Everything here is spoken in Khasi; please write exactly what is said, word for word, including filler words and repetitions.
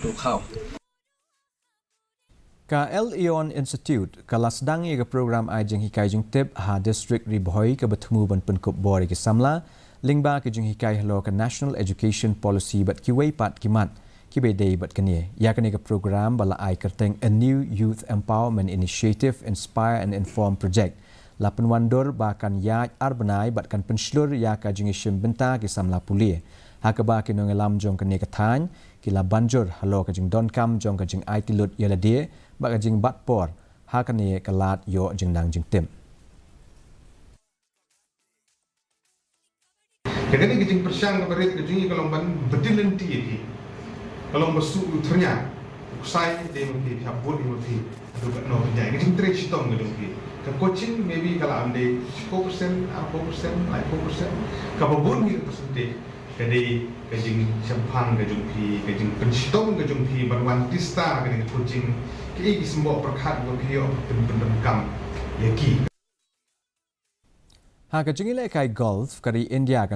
Ka El Eon Institute ka la sdang ïa ka program ai jinghikai jingtip ha District Ri Bhoi kaba thmu ban pynkup bor ïa ki samla lyngba ka jinghikai halor ka National Education Policy bad kiwei pat ki mat kiba dei bad kane. Ïa kane ka program ba la ai kyrteng A New Youth Empowerment Initiative, Inspire and Inform Project la pynwandur ba kan ïaid ar bnai bad kan pynshlur ïa ka jingïashim bynta ki samla pule. Ha kaba ki nongïalam jong kane ka thaiñ ki la banjur halor ka jingdonkam jong ka jingaiti lut ïa lade bad ka jingbat por ha kane ka lad ïoh jingnang jingtip. Ka kane ka jingpyrshang kaba rit ka jong ngi ka long ban bdil lynti ïa phi. Ka long ba shu u thyrnia u ksai dei ma phi, phi hap bud ïa ma phi. Haduh katno pynjai ka jingtrei shitom ka jong phi. Ka coaching maybe ka la ym dei shiphew percent, arphew percent, laiphew percent. Kaba bun hi ka percentage ka dei ka jingshemphang ka jong phi, ka jingpynshitom ka jong phi ban wan tista ka dei ka coaching. Kiei ki symboh pyrkhat ba phi ïoh pynpyndonkam ïa ki. Ha ka jingïalehkai golf ka ri India ka